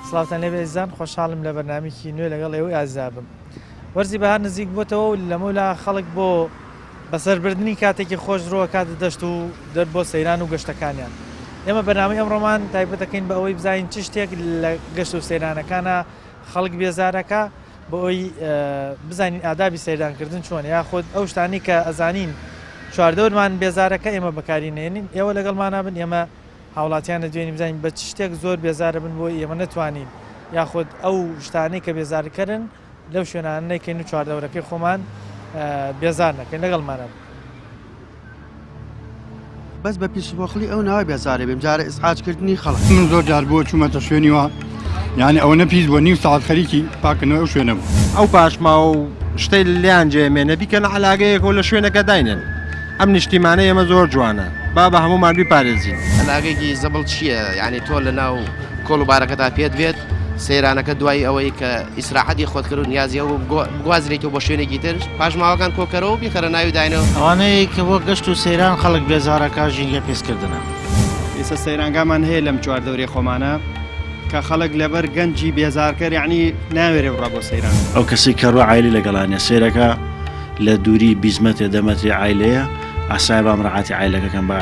سڵاوتان لێبێ ئەزیزان خۆشحاڵم لە بەرنامەیەکی نوێ لەگەڵ ئێوەی ئازیزا بم. وەرزی بەهار نزیک بۆتەوە و لەمەولا خەڵک بۆ بەسەربردنی کاتێکی خۆش ڕووەکاتە دەشت و دەر بۆ سەیران و گەشتەکانیان. ئێمە بەرنامەی ئەمڕۆمان تایبەت دەکەین بە ئەوەی بزانین چ شتێک لە گەشت و سەیرانەکانا خەڵک بێزارەکا بۆ ئەوەی بزانین ئادابی سەیرانکردن چۆنە یاخود ئەو شتانەی کە ئەزانین چواردەورمان بێزارەکە ئێمە بەکاری نێنین ئێوە لەگەڵمانا بن ئێمە هاوڵاتیان دەدوێنین بزانین بە چ شتێک زۆر بێزارە بن بۆی ئێمە نەتوانین یاخود ئەو شتانەی کە بێزارکەرن لەو شوێنانە نەیکەین و چواردەورەکەی خۆمان بێزار نەکەین لەگەڵمانە بن. بەس بە پیس و پۆخڵی ئەو ناوە بێزارە بیم جارە ئیزعاج کردنی خەڵک. من زۆر جار بووە چوومەتە شوێنی وا یانی ئەوەنە پیس بووە نیو سەعات خەریکی پاکردنەوەی ئەو شوێنە بوو. ئەو پاشماوە و شتەی لێیان جێ مێنە بیکەنە عەلاگەیەکەوە لە شوێنەکە داینێن. ئەم نیشتیمانەی ئێمە زۆر جوانە با بە هەموومان بیپارێزین. عەلاگەیەکی زبڵ چییە؟ یانی تۆ لە ناو کۆڵ و بارەکەتا پێت بێت سەیرانەکە دوای ئەوەی کە ئیسراحەتی خۆت کرد و نیازی هەبوو بگوازرێیتەوە بۆ شوێنێکی تر پاشماوەکان کۆکەرەوە و بیخەرە ناوی داینەوە. ئەوانەی کە بۆ گەشت و سەیران خەڵک بێزارەکا ژینگە پیسکردنە. ئێستا سەیرانگامان هەیە لەم چواردەورەی خۆمانە کە خەڵک لەبەر گەنجی بێزارکەر یەعنی ناوێرێ بڕا بۆ سەیران. ئەو کەسەی کە ڕۆ عایلی لەگەڵا نیە سەیرەکا لە دووری 20 مەترێ دە مەترێ عایلەیە ئاسایە با مراعاتی عایلەکە کەم با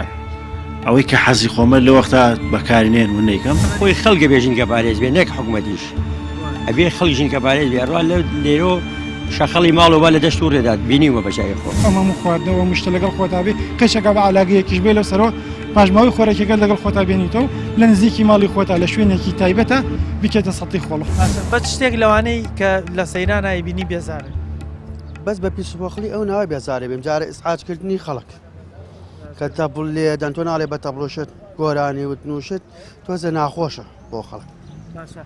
ئەوەی کە حەزی خۆمە لە وەختا بەکاری نێن و نەیکەم. خۆی خەڵک ئەبێ ژینگە پارێز بێ نەک حکومەتیش ئەبێ خەڵک ژینگە پارێز بێ ئەڕوا لە لێرۆ شەخەڵی ماڵەوە با لە دەشت و ڕێدات بینیومە بە چاوی خۆم. ئەم هەموو خواردنەوە و مشتە لەگەڵ خۆتا بێ قەیچەکە بە عەلاگەیەکیش بێ لەو سەرەوە پاشماوەی خۆراکیەکەت لەگەڵ خۆتا بێنیتەوە لە نزیکی ماڵی خۆتا لە شوێنێکی تایبەتە بیکەیتە سەتی خۆڵ. باشە بە چ شتێک لەوانەی کە لە سەیرانا ئەیبینی بێزارن؟ بەس بە پیس و پۆخڵی ئەو ناوە بێزارە بیم جارە ئیزعاج کردنی خەڵک. کە تەپڵ لێدەن تۆ ناڵێ بە تەپڵ و شت گۆرانی وتن و شت تۆزە ناخۆشە بۆ خەڵک. باشە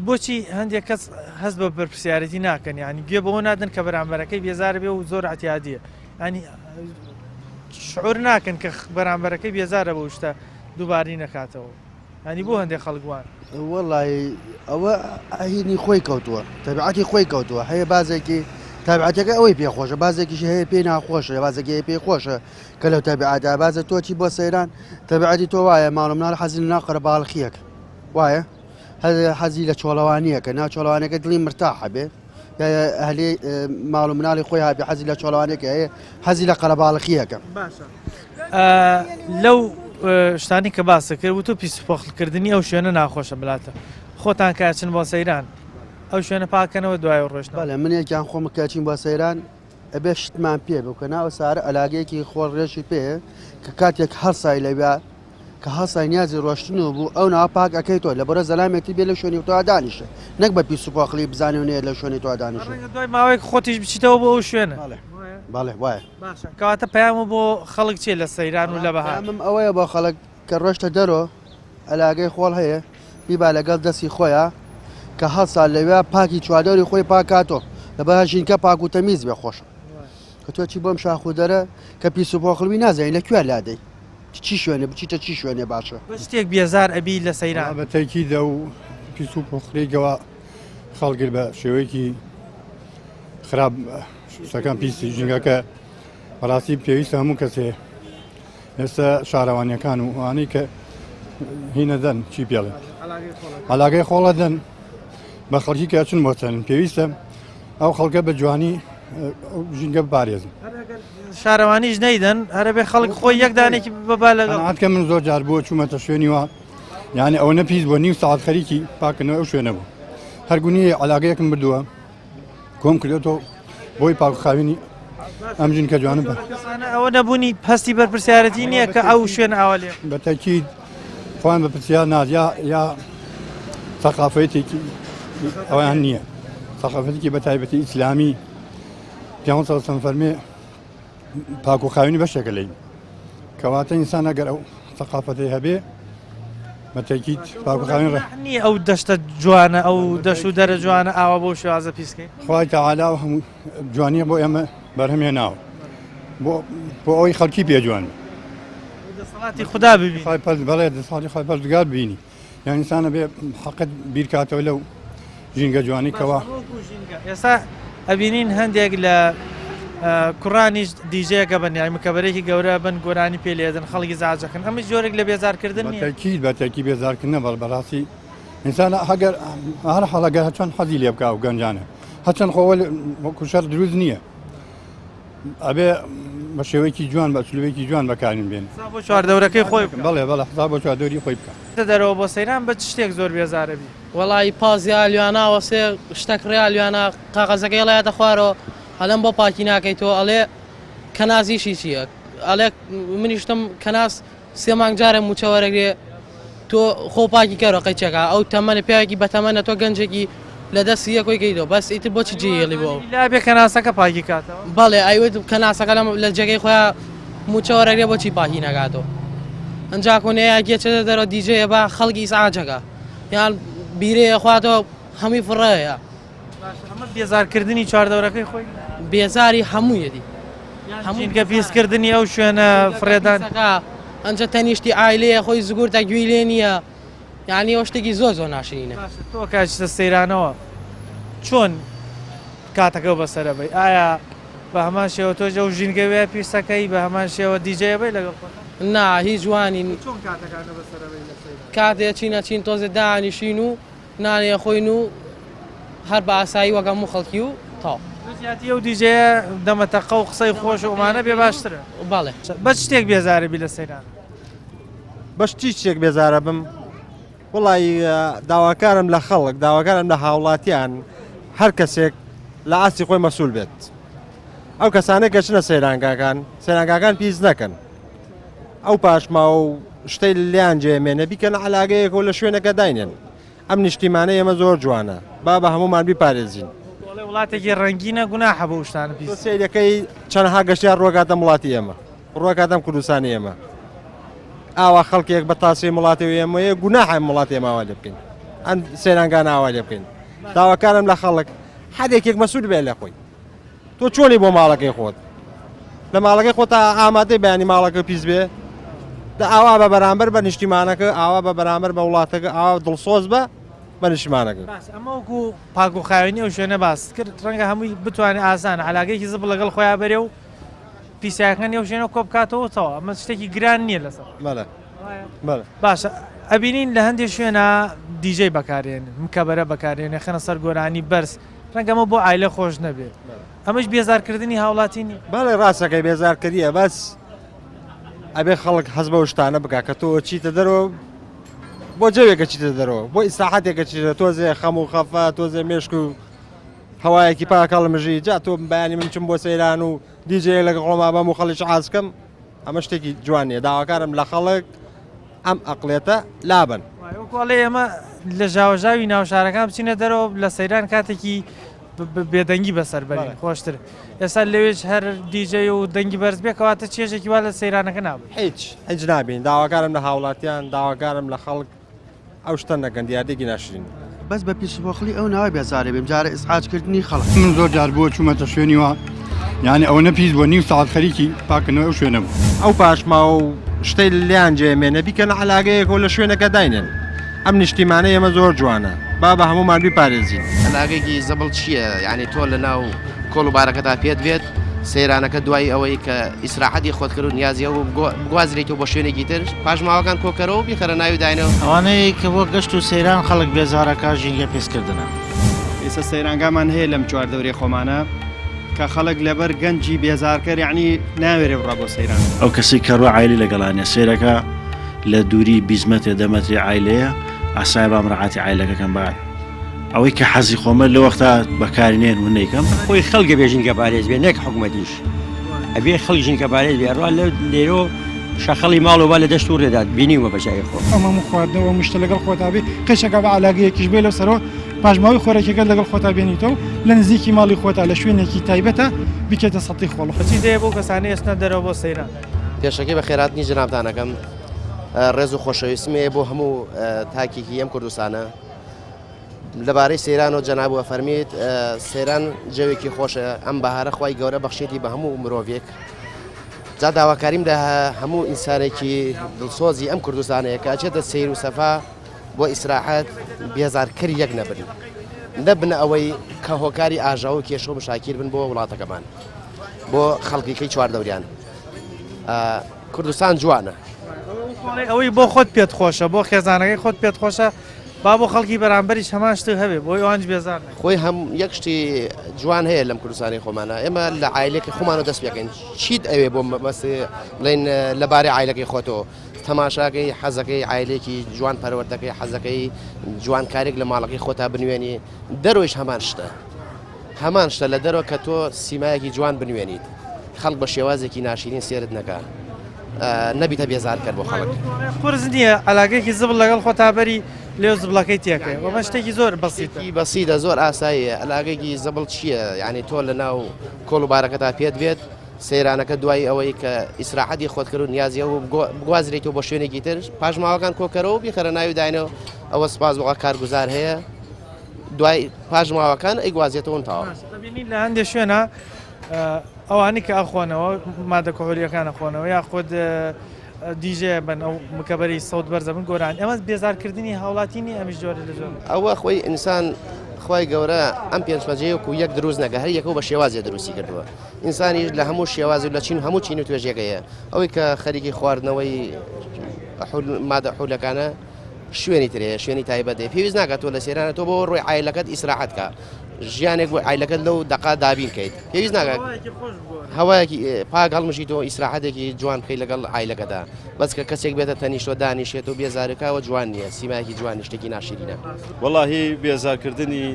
بۆچی هەندێک کەس هەست بە بەرپرسیارێتی ناکەن یعنی گوێ بەوە نادەن کە بەرامبەرەکەی بێزار بێ و زۆر اعتیادیە ینی شعور ناکەن کە بەرامبەرەکەی بێزارە بەو شتە دووبارەی نەکاتەوە ینی بۆ هەندێک خەڵک وان. وەڵی ئەوە هینی خۆی کەوتووە تەبعەتی خۆی کەوتووە هەیە بازێکی تابعەتەکە ئەوەی پێخۆشە بازێکیش هەیە پێی ناخۆشە بازێکی هەیە پێی خۆشە کە لەو تەبعەتە بازە تۆ چی بۆ سەیران تەبعەتی تۆ وایە ماڵ و مناڵ حەزی لە ناو قەرەباڵخیەک وایە حەزی لە چۆڵەوانیەکە ناو چۆڵەوانەکە دڵی مرتاحە بێ ئەهلی ماڵ و مناڵی خۆی هابێ حەزی لە چۆڵەوانێک هەیە حەزی لە قەرەباڵخیەکە باشە لەو شتانی کە باسە کرد وتو پیس پۆخڵکردنی ئەو شوێنە ناخۆشە بلاتە خۆتان کاچن بۆ سەیران ئەو شوێنە پاکەنەوە دوای ڕۆشت بەڵێ من یەکیان خۆم کەچین بۆ سەیران ئەبێ شتمان پێ بوو کە ناوە سارە ئەلاگەیەکی خۆڵ ڕێژی پێ کە کاتێک هەڵسای لەویا کە هەڵسای نیازی ڕۆشتن و بوو ئەو ناوە پاک ئەکەی تۆ لە بەرە زەلامێکی بێ لە شوێنی تۆ دانیشە نەک بە پیس و پۆخڵی بزانێ و نەیەت لە شوێنی تۆ دانیشە ڕەنگە دوای ماوەیەک خۆتیش بچیتەوە بۆ ئەو شوێنە. بەڵێ بەڵێ وایە. باشە کەواتە پەیامو بۆ خەڵک چیە لە سەیران و لە بەهار؟ پەیامم ئەوەیە بۆ خەڵک کە ڕۆشتە دەرۆ ئەلاگەی خۆڵ هەیە بیبا لەگەڵ دەستی خۆیا کە هەڵسا لەویا پاکی چواردەوری خۆی پاکاتۆ لەبەر ژینکە پاک و تەمیز بێ خۆشە کە تۆ چی بۆم شاخ و دەرە کە پیس و پۆخڵوی نازانین لە کوێ لادەی چی شوێنێ بچیتە چی شوێنێ باشە. بە شتێک بێزار ئەبی لە سەیران؟ بە تەکیدە و پیس و پۆخڵیگەوە خەڵگر بە شێوەیەکی خراپ شتەکان پیسی ژینگەکە بەڕاستی پێویستە هەموو کەسێ ئێستا شارەوانیەکان و ئەوانەی کە هینە دەن چی پێڵێن علاگەی خۆڵە دەن بە خەڵکی کە چون بۆچەن پێویستە ئەو خەڵکە بە جوانی ژینگە بپارێزن شارەوانیش نەیدەن هەرەبێ خەڵک خۆی یەک دانێکی بەبا لەگەڵ کە من زۆر جار بووە چوومەتە شوێنی وا یعنی ئەوە نەپیس بووە نیو ساعت خەریکی پاکردنەوە ئەو شوێنە بوو هەرگونی علاگەیەکم بردووە کۆم کردێتەوە بۆی پاکخاوێنی ئەم ژینکە جوانە بە ئەوە نەبوونی پەستی بەرپرسیارەتی نییە کە ئەو شوێن ئاوا لێ بە تەکید خۆیان بە پرسیار نادیا یا ثقافەتێکی ئەویان نییە ثقافەتێکی بە تایبەتی ئیسلامی پیامبەر صلی الله علیه و فەرمێ پاک و خاوێنی بەشێکە لێی کەواتە ئینسان ئەگەر ئەو ثقافەتەی هەبێ بە تەکید پاک و خاوێن ڕێ نییە ئەو دەشتە جوانە ئەو دەشت و دەرە جوانە ئاوا بۆ شێوازە پیسکەی خوای تەعالا و هەموو جوانیە بۆ ئێمە بەرهەم هێناوە بۆ بۆ ئەوەی خەڵکی پێ جوان بێ. دەسەڵاتی خودا ببینی خوای پەرست بەڵێ دەسەڵاتی خوای پەروەردگار ببینی یان ئینسان ئەبێ حەقت بیرکاتەوە لەو ژینگە جوانی کەوا ئێستا ئەبینین هەندێک لە کوڕانیش دیجەیەکە بن یانی مکەبەرێکی گەورە بن گۆرانی پێ لێدن خەڵکی زاجەکەن ئەمە جۆرێک لە بێزارکردن تەکیید بە تەکی بێزارکردنە بەڵ بەڕاستی. ئینسان ئەگەر هەر حاڵ ئەگەر هەرچەند حەزی لێ بکا و گەنجانە هەرچەند خۆ وەکو شەر دروست نییە ئەبێ بە شێوەیەکی جوان بە ئەسلوبێکی جوان بەکارین بێن بۆ چواردەورەکەی خۆی بەڵێ بەڵێ حساب بۆ چواردەوری خۆی بکە. دەرەوە بۆ سەیران بە چ شتێک زۆر بێزارەبی؟ وەڵایی پازی ئالیانا وەسێ شتەک ڕێ ئالیانا قاقەزەکەی ئەڵێاتە خوارەوە ئەلێم بۆ پاکی ناکەیتەوە ئەڵێ کەناس ئیشی چییە ئەڵێ منیشتم کەناس سێ مانگ جارێ موچە وەرەگرێ تۆ خۆ پاکی کەرە قەیچەکە ئەو تەمەنە پیاوێکی بەتەمەنە تۆ گەنجێکی لە دەستی یەکۆی کەیتەوە بەس ئیتر بۆچی جێی هێڵی بۆ ئەو لا بێ کەناسەکە پاکی کاتەوە. بەڵێ ئەیوت کەناسەکە لە جێگەی خۆیا موچە وەرەگرێ بۆچی پاکی نەکاتەوە ئەنجا کۆنەیە گێچێتە دەرەوە دیجەیە با خەڵکی ئیسعاجەکە یان بیرەیە خواتەوە هەمووی فڕەیە. باشە ئەمە بێزارکردنی چواردەورەکەی خۆی بێزاری هەموویەتی هەموو ژینگە پیسکردنی ئەو شوێنە فڕێدان ئەنجە تەنیشتی ئایلەیە خۆی زگورتە گوێی لێ نییە یعنی ئەو شتێکی زۆر زۆر ناشرینە باشە تۆ کاچتە سەیرانەوە چۆن کاتەکە بەسەرە بی ئایا بە هەمان شێوە تۆش ئەو ژینگە وێ پیسەکەی بە هەمان شێوە دیجەیە بی لەگەڵ خۆت نا هیچ جوانی چۆن کاتەکانە بەسەرە بی لە سەیران کاتێ چینە چین تۆزێ دانیشین و نانێ ئەخۆین و هەر بە ئاسایی وەک هەموو خەڵکی و تەواو. لە جیاتی ئەو دیجەیە دەمەتەقە و قسەی خۆش و ئەمانە بێ باشترە. بەڵێ. بە چ شتێک بێزارەبی لە سەیران؟ بە چی شتێک بێزارەبم؟ وەڵایی داواکارم لە خەڵک، داواکارم لە هاوڵاتیان هەر کەسێک لە ئاستی خۆی مەسول بێت. ئەو کەسانەی کە چنە سەیرانگاکان، سەیرانگاکان پیس نەکەن. ئەو پاشماوە و شتەی لێیان جێ مێنێ بیکەنە عەلاگەیەک و لە شوێنەکە داینێن. ئەم نیشتیمانەی ئێمە زۆر جوانە با بە هەموومان بیپارێزین. ئەڵێ وڵاتێکی ڕەنگینە گوناحە بەو شتانە پیس. تۆ سەیرەکەی چەنەها گەشتیار ڕوەکاتە وڵاتی ئێمە ڕوەکاتە ئەم کوردستانی ئێمە ئاوا خەڵکێک بە تاسەی وڵاتی ئێمەیە گوناحە ئەم وڵاتی ئێمە ئاوا لێ بکەین ئەم سەیرانگانە ئاوا لێ بکەین داواکارم لە خەڵک هەر یەکێک مەسوول بێت لە خۆی تۆ چۆنی بۆ ماڵەکەی خۆت لە ماڵەکەی خۆتا ئامادەی بەیانی ماڵەکە پیس بێ دە ئاوا بە بەرامبەر بە نیشتیمانەکە ئاوا بە بەرامبەر بە وڵاتەکە ئاوا دڵسۆز بە بە نیشتیمانەکە باس ئەمە وەکو پاک و خاوێنی ئەو شوێنە باست کرد ڕەنگە هەمووی بتوانێت ئاسانە عەلاگەیەکی زبڵ لەگەڵ خۆیان بەرێ و پیسایەکانی ئەو شوێنە کۆ بکاتەوە تەواو ئەمە شتێکی گران نییە لەسەر بەڵێ بەڵێ باشە ئەبینین لە هەندێک شوێنە دیجەی بەکارێن مکەبەرە بەکارێنێ خەنە سەر گۆرانی بەرز ڕەنگە ئەمە بۆ عایلە خۆش نەبێ ئەمەش بێزارکردنی هاوڵاتی نییە؟ بەڵێ ڕاستەکەی بێزارکەریە بەس ئەبێ خەڵک حەز بەو شتانە بکا کە تۆ چیتە دەرەوە بۆ جەوێکە چیتە دەرەوە بۆ ئیسراحەتێکە چیتە تۆزێ خەم و خەفە تۆزێ مێشک و هەوایەکی پاکەڵ مژی جا تۆ بەیانی من چم بۆ سەیران و دیجێ لەگە خۆما بەم و خەڵیش عازکەم ئەمە شتێکی جوان نیە داواکارم لە خەڵک ئەم ئەقڵێتە لابەن. وەکو ئەڵێ ئێمە لە ژاوەژاوی ناو شارەکان بچینە دەرەوە لە سەیران کاتێکی بێدەنگی بەسەر بەرین خۆشتر ئێستا لەوێش هەر دیجەی و دەنگی بەرز بێ کەواتە چێژێکی وا لە سەیرانەکە نابێت. هیچ هیچ نابین داواکارم لە هاوڵاتیان داواکارم لە خەڵک ئەو شتە نەکەن دیاردەیەکی ناشرینە. بەس بە پیس و پۆخڵی ئەو ناوە بێزارە بیم جارە ئیزعاج کردنی خەڵک. من زۆر جار بووە چوومەتە شوێنی وا یانی ئەوەنە پیس بووە نیو سەعات خەریکی پاکردنەوەی ئەو شوێنە بوو. ئەو پاشماوە و شتەی لێیان جێ مێنێ بیکەنە عەلاگەیەک و لە شوێنەکە داینێن. ئەم نیشتیمانەی ئێمە زۆر جوانە با بە هەموومان بیپارێزین. عەلاگەیەکی زبڵ چییە؟ یانی تۆ لە ناو کۆڵ و بارەکەتا پێت بێت سەیرانەکە دوای ئەوەی کە ئیسراحەتی خۆت کرد و نیازی هەبوو بگوازرێیتەوە بۆ شوێنێکی تر پاشماوەکان کۆکەرەوە و بیخەرە ناوی داینەوە. ئەوانەی کە بۆ گەشت و سەیران خەڵک بێزارەکا ژینگە پیسکردنە. ئێستا سەیرانگامان هەیە لەم چواردەورەی خۆمانە کە خەڵک لەبەر گەنجی بێزارکەر یەعنی ناوێرێ بڕا بۆ سەیران. ئەو کەسەی کە ڕۆ عایلی لەگەڵانە سەیرەکا لە دووری 20 مەترێ دە مەترێ عایلەیە ئاسایە با مراعاتی عایلەکە کەم با ئەوەی کە حەزی خۆمە لە وەختا بەکاری نێن و نەیکەم. خۆی خەڵک ئەبێ ژینگە پارێز بێ نەک حکومەتیش ئەبێ خەڵک ژینگە پارێز بێ ئەڕوا لە لێرۆ شەخەڵی ماڵ و با لە دەشت و ڕێدات بینیومە بە چاوی خۆم. ئەم هەموو خواردنەوە و مشتە لەگەڵ خۆتا بێ قەیچەکە بە عەلاگەیەکیش بێ لەو سەرەوە پاشماوەی خۆرەکیەکەت لەگەڵ خۆتا بێنیتەوە لە نزیکی ماڵی خۆتا لە شوێنێکی تایبەتا بیکەیتە سەتڵی خۆڵ. چی دەیە بەو کەسانەی ئەچنە دەرەوە بۆ سەیران؟ پێشەکی بەخێرهاتنی جەنابتان ئەکەم ڕێز و خۆشەویستیم هەیە بۆ هەموو تاکێکی ئەم کوردستانە لەبارەی سەیران و جەناب و فەرمیت سەیران جەوێکی خۆشە ئەم بەهارە خوای گەورە بەخشێتی بە هەموو مرۆڤێک جا داواکاریم لە هەموو ئینسانێکی دڵسۆزی ئەم کوردستانەیە کە ئەچێتە سیر و سەفا بۆ ئیسراحەت بێزارکەر یەک نەبن نەبنە ئەوەی کە هۆکاری ئاژاوە و کێشە و مشاکیر بن بۆ وڵاتەکەمان بۆ خەڵکیکەی چواردەوریان کوردستان جوانە. ئەوەی بۆ خۆت پێت خۆشە بۆ خێزانەکەی خۆت پێت خۆشە. با بۆ خەڵکی بەرامبەریش هەمان شت هەبێ بۆی ئەوانیش بێزار نەکەن. خۆی هەم یەک شتی جوان هەیە لەم کوردستانی خۆمانە ئێمە لە عایلەکەی خۆمانەوە دەست پێکەین چیت ئەوێ بۆ مەبەستی بڵێن لەبارەی عایلەکەی خۆتەوە تەماشاکەی حەزەکەی عایلێکی جوان پەروەردەکەی حەزەکەی جوان کارێک لە ماڵەکەی خۆتا بنوێنی دەرۆیش هەمان شتە هەمان شتە لە دەرەوە کە تۆ سیمایەکی جوان بنوێنیت خەڵک بە شێوازێکی ناشیرین سێرت نەکا نەبیتە بێزارکەر بۆ خەڵک. قورس نییە عەلاگەیەکی زبڵ لەگەڵ خۆتا بەری لێو زبڵەکەی تێکەی ئەمە شتێکی زۆر بەسیتە. شتێکی بەسیتە زۆر ئاساییە عەلاگەیەکی زبڵ چییە یعنی تۆ لە ناو کۆڵ و بارەکەتا پێت بێت سەیرانەکە دوای ئەوەی کە ئیسراحەتی خۆت کرد و نیازی ئەو بگوازرێتەوە بۆ شوێنێکی تر پاشماوەکان کۆکەرەوە بیخەرە ناوی داینەوە ئەوە سپاس بۆ کارگوزار هەیە دوای پاشماوەکان ئەیگوازێتەوە و تەواو. دەبینین لە هەندێک شوێنە ئەوانەی کە ئەخۆنەوە مادە کحولیەکان ئەخۆنەوە یاخود دیژێ بن ئەو مکەبەری سەوت بەرزە بن گۆران ئەمە بێزارکردنی هاوڵاتی نیە ئەمیش جۆرە لە جۆر. ئەوە خۆی ئینسان خوای گەورە ئەم پێنج پەنجەیە وەکو یەک دروست نەکە هەر یەکەو بە شێوازێ دروستی کردووە ئینسانیش لە هەموو شێوازی و لە چین هەموو چین و توێژێکەیە ئەوەی کە خەریکی خواردنەوەی مادە حولەکانە شوێنی تر هەیە شوێنی تایبەت هەیە پێویست ناکات تۆ لە سێرانە تۆ بۆ ڕۆی عایلەکەت ئیسراحەت کە ژیانێک بۆ عایلەکەت لەو دەقا دابین کەیت پێویست ناکات هەوایەکی پاک هەڵمژیت و ئیسراحەتێکی جوان بکەیت لەگەڵ عایلەکەدا بەس کە کەسێک بێتە تەنیشتۆ دانیشێت و بێزارکاوە جوان نییە سیمایەکی جوان شتێکی ناشرینە. وەڵاهی بێزارکردنی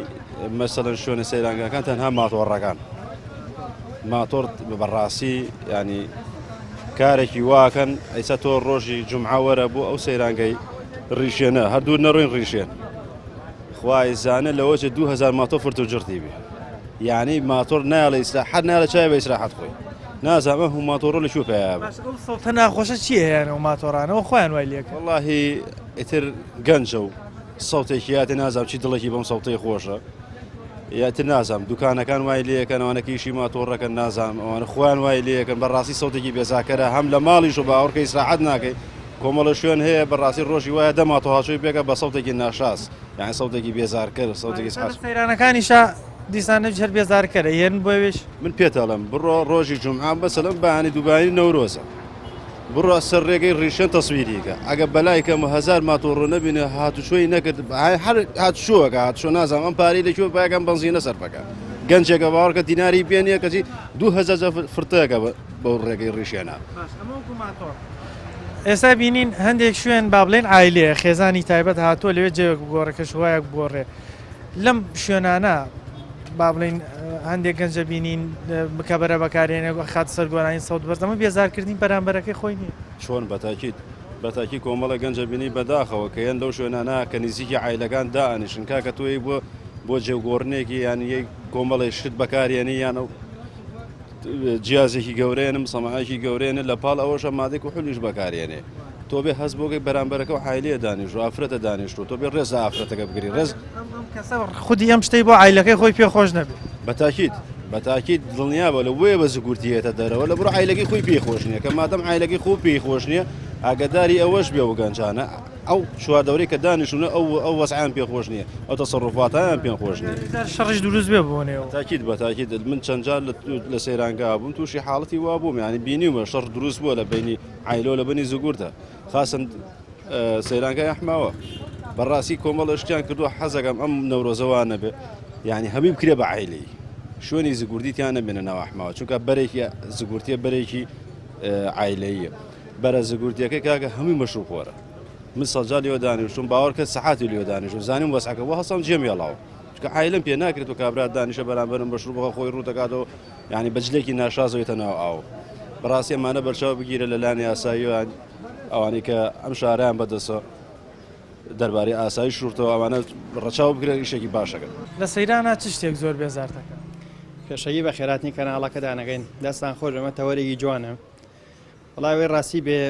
مەسەلەن شوێنە سەیرانگاکان تەنها ماتۆڕەکان ماتۆر بەڕاستی ینی کارێکی واکەن ئەیسا تۆ ڕۆژی جومعە وەرە بۆ ئەو سەیرانگەی ڕیشێنە هەر دوور نەڕۆین ڕیشێن خوای زانە لەوەچێ 2000 ماتۆ فرت و جڕتی بێ یعنی ماتۆر نایڵێ ئیسرا حەر نایڵێ چای بە ئیسراحەت خۆی نازانم ئەم ماتۆڕە لە کوێ پەیا بوو. باش ئەو سەوتە ناخۆشە چییە هەیانە ئەو ماتۆڕانەوە خۆیان وای لێکەن. وەڵاهی ئیتر گەنجە و سەوتێکی یاتێ نازانم چی دڵێکی بەم سەوتەی خۆشە. یاتر نازانم دوکانەکان وای لێکەن ئەوانە کە ئیشی ماتۆڕەکەن نازانم ئەوانە خۆیان وای لێکەن بەڕاستی سەوتێکی بێزاکەرە هەم لە ماڵیش و باوەڕکە ئیسراحەت ناکەی کۆمەڵە شوێن هەیە بەڕاستی ڕۆژی وایە دە ماتۆ هاچۆی پێکە بە سەوتێکی ناشاز یان سەوتێکی بێزارکەر سەوتێکی ساز سەیرانەکانیشە دیسان نەبیش هەر بێزارکەرە یێن بۆ وێش من پێتەڵم بڕۆ ڕۆژی جمعە مەسەلەن بەیانی دووبانی نەورۆزە بڕۆ سەر ڕێگەی ڕیشێن تەسویریکە ئەگە بەلای کەم هەزار ماتۆڕ نەبینێ هاتوچۆی نەکرد هەر هاتوچۆکە هاتوچۆ نازانم ئەم پارەی لە کوێ پایەکەم بەنزینە سەرفەکە گەنجێکە باوەڕکە دیناری پێ نییە کەچی 2000 جار فرتەکە بەو ڕێگەی ڕیشێنە. باش ئەمە وەکو ماتۆڕ ئێستا بینین هەندێک شوێن با بڵێن عایلەیە خێزانی تایبەت هاتووە لەوێ جێوێک بگۆڕێ کەشوهوایەک بگۆڕێ لەم شوێنانە با بڵین هەندێک گەنجە بینین بکەبەرە بەکارێنێ خات سەر گۆرانی سەوت بەرز ئەمە بێزارکردنی بەرامبەرەکەی خۆی نییە. چۆن بەتاکید بەتاکی کۆمەڵە گەنجە بینی بەداخەوە کە یەن لەو شوێنانە کە نزیکی عایلەکان دائەنیشن کاکە تۆی بۆ بۆ جێگۆڕنێکی یان یەک کۆمەڵی شت بەکارێنی یان ئەو جیازێکی گەورەیەنم سەماعێکی گەورەیەنە لە پاڵ ئەوەشە مادەی کحولیش بەکارێنێ تۆ بێ هەست بۆگەی بەرامبەرەکە و عایلەیە دانیشتوو ئافرەتە دانیشتوو تۆ بێ ڕێز لە ئافرەتەکە بگری ڕێز ئەم کەسە خودی ئەم شتەی بۆ عایلەکەی خۆی پێ خۆش نەبێ. بە تاکید بە تاکید دڵنیا بە لە بۆیە بە زگورتی یەتە دەرەوە لە بڕ عایلەکەی خۆی پێی خۆش نییە کە مادەم عایلەکەی خۆ پێی خۆش نییە ئاگاداری ئەوەش بێ و گەنجانە ئەو چواردەورەی کە دانیشتوونە ئەو ئەو وەزعیان پێ خۆش نییە ئەو تەسەڕوفاتیان پێ خۆش نییە. جار شەڕیش دروست بێ بۆ نێو. تاکید بە تاکید من چەند جار لە سەیرانگا بووم تووشی حاڵەتی وا بووم یانی بینیومە شەڕ دروست بووە لە بەینی عیلۆ لە بنی زگورتە خاصن سەیرانگای ئەحماوە بەڕاستی کۆمەڵە شتیان کردووە حەزەکەم ئەم نەورۆزەوە نەبێ یعنی هەمووی بکرێ بە عیلی شوێنی زگوردی تیان نەبێنە ناو ئەحماوە چونکە بەرێکی زگورتیە بەرێکی عیلەیە بەرە زگورتیەکەی کاکە هەمووی مەشروب خۆرە من سەجا لێوە دانیشتم باوەڕکە سەعاتی لێوە دانیشتم زانیم وەسعەکە بۆ هەستام جێم هێڵاوە چونکە عیلم پێ ناکرێت و کابرا دانیشە بەرامبەرم مەشروب بخوا خۆی ڕوو دەکاتەوە یانی بە جلێکی ناشازەوە یێتە ناو ئاو. بەڕاستی ئەمانە بەرچاو بگیرە لە لایەن یاساییەوە ئەوانەی کە ئەم شارەیان بەدەستە دەربارەی ئاسایش شورتەوە ئەمانە ڕەچاو بکرێن ئیشێکی باشەکەن. لە سەیرانا چ شتێک زۆر بێزارتەکا؟ پێشەکی بەخێراتنی کەناڵەکەتان ئەکەین دەستان خۆش ئەمە تەوەرێکی جوانە وەڵا ئەوەی ڕاستی بێ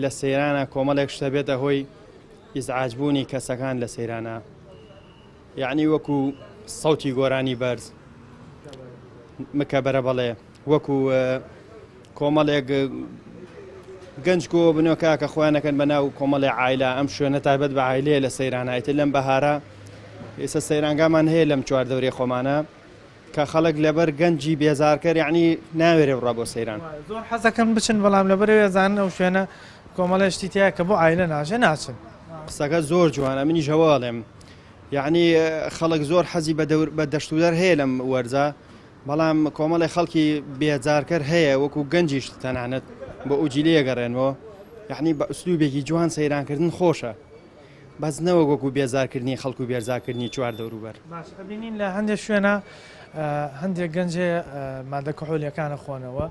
لە سەیرانە کۆمەڵێک شتە بێتە هۆی ئیزعاج بوونی کەسەکان لە سەیرانە یەعنی وەکو سەوتی گۆرانی بەرز مکەبەرە بەڵێ وەکو کۆمەڵێک گەنج کۆ بنەوە کاکە خۆیان نەکەن بە ناو کۆمەڵی عایلە ئەم شوێنە تایبەت بە عایلەیە لە سەیرانە ئیتر لەم بەهارە ئێستا سەیرانگامان هەیە لەم چواردەورەی خۆمانە کە خەڵک لەبەر گەنجی بێزارکەر یەعنی ناوێرێ بڕا بۆ سەیران. زۆر حەزەکەن بچن بەڵام لەبەرئەوەی ئەزانن ئەو شوێنە کۆمەڵێ شتی تیایە کە بۆ عایلە ناشێ ناچن. قسەکە زۆر جوانە منیش ئەوە ئەڵێم یەعنی خەڵک زۆر حەزی بە دەور بە دەشتودەر هەیە لەم وەرزە بەڵام کۆمەڵی خەڵکی بێزارکەر هەیە وەکو گەنجیش تەنانەت بۆ ئوجیلەیە گەڕێنەوە یعنی بە ئوسلوبێکی جوان سەیرانکردن خۆشە بەس نەوەک وەکو بێزارکردنی خەڵک و بێرزاکردنی چوار دەوروبەر. باش ئەبینین لە هەندێک شوێنە هەندێک گەنج هەیە مادە کحولیەکان ئەخۆنەوە